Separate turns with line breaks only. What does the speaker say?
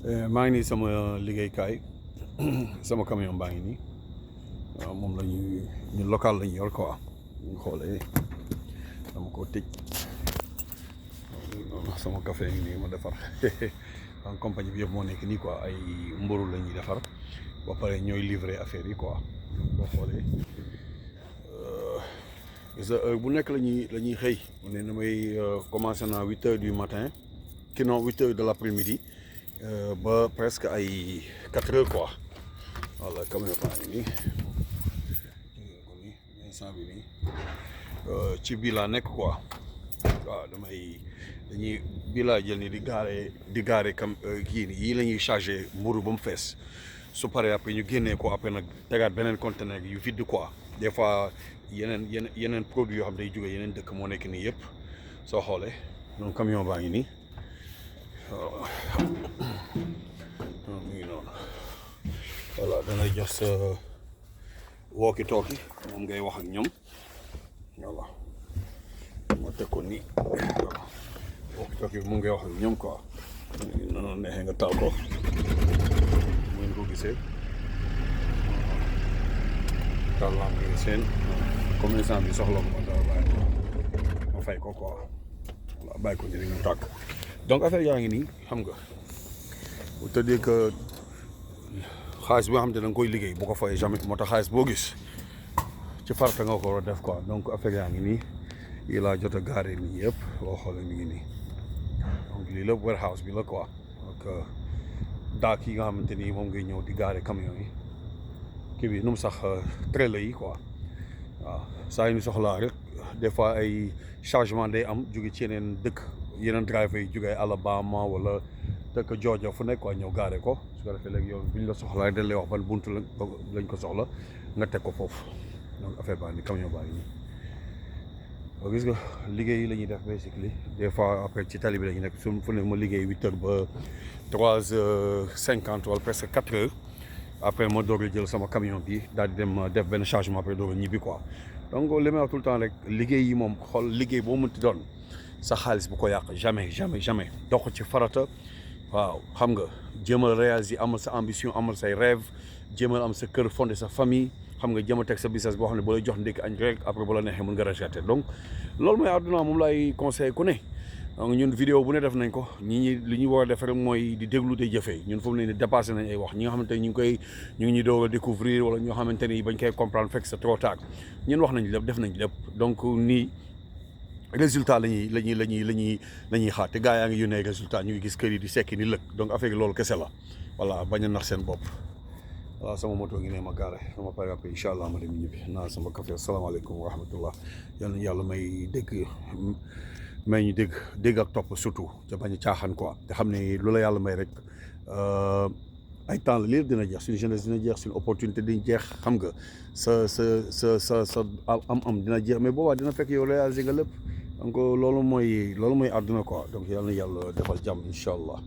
maa ngi nii sama liggéeykaay sama camion baa ngi nii waaw moom la ñu local la ñu yor quoi ñu xoolee dama ko tëj sama café ngi nii ma defar en compagnie bi yëpp moo nekk nii quoi ay mburu la ñuy defar ba pare ñooy livrer affaire yi quoi boo xoolee heure bu nekk la ñuy xëy mu ne damay commencé naa 8 heures du matin ki non 8 heures de l' après midi ba presque ay 4 heures quoi voilà camion baa ngi nii instant bi nii ci bii laa nekk quoi waaw dañuy bii laa jël ni di gaare kii nii yii la ñuy chargé mburu ba mu fees su paree après ñu génnee ko après nag tegaat beneen conteneur yu vide quoi des fois yeneen produits yoo xam day jóge yeneen dëkk moo nekk nii yëpp soo xoolee donc camion baa ngi nii mu ngi noonu voilà dangay jox sa walkie talkie moom ngay wax ak ñoom voilà moo teg ko nii voilà walkie talkie bi moom ngay wax ak ñoom quoi noonu neexee nga taal ko mu ngeen ko gisee taal lamp yi seen comme instant bi soxla ko ma dara bàyyi ko ma fay ko quoi voilà bàyyi ko njëriñ mu tàkk donc affaire yaa ngi nii xam nga bu tëddee que xaalis bi nga xam te da nga koy liggéey bu ko fay jamais moo tax xaalis boo gis ci farata nga ko war a def quoi donc affaire yaa ngi nii yi laa jot a gaare nii yëpp boo xoolee mi ngi nii donc lii lépp warehouse bi la quoi donc daak yi nga xamante ni moom ngay ñëw di gaare camion yi kii bi nu mu sax trailer yi quoi waaw saa yu ñu soxlaa rek des fois ay chargement day am jóge ci yeneen dëkk yeneen driver yi jóge ay Alabama wala dëkk Georgia fu nekk quoi ñëw gaare ko su ko defee léegi yow bu ñu la soxlaa dañ lay wax ban buntu lañ ko soxla nga teg ko foofu donc affaire baa ni camion baa ngi nii gis nga liggéey yi la ñuy def basically des fois après ci tali bi la ñu nekk fu ne ma liggéey 8 heures ba 3h50 wala presque 4 heures après ma doog a jël sama camion bi daal di dem def benn chargement après doog a ñibbi quoi donc li may wax tout le temps rek liggéey yi moom xool liggéey boo mënti doon sa xaalis bu ko yàq jamais dox ci farata waaw xam nga jéemal réaliser amal sa ambition amal say rêve jéemal am sa kër fondé sa famille xam nga jéem a teg sa business boo xam ne bu lay jox ndékki añ rek après bu la neexee mën nga retraité donc loolu mooy àdduna moom laay conseillé ku ne donc ñun vidéo bu ne def nañ ko li ñu war a def rek mooy di déglu te jëfee ñun foofu ne ni dépassé nañ ay wax ñi nga xamante ni ñu ngi ñuy doog a découvrir wala ñoo xamante ni bañ koy comprendre fekk c'est trop tard ñun wax nañ lépp def nañ lépp donc nii résultat la ñuy xaar te gars yaa ngi yónnee résultat ñu ngi gis kër yi di sekki ni lëkk donc affaire yi loolu kese la voilà bañ a nax seen bopp waaw sama moto ngi ne ma gaare sama pare après incha allah ma dem ñibbi naa sama café asalaamaaleykum wa rahmatullah yal na yàlla may ñu dégg ak topp surtout te bañ a caaxaan quoi te xam ne lu la yàlla may rek ay temps la lépp dina jeex suñu jeunesse dina jeex suñu opportunité dina jeex xam nga sa am dina jeex mais boobaa dina fekk yow réaliser nga lépp donc loolu mooy àdduna quoi donc yal na yàlla defal jàmm incha allah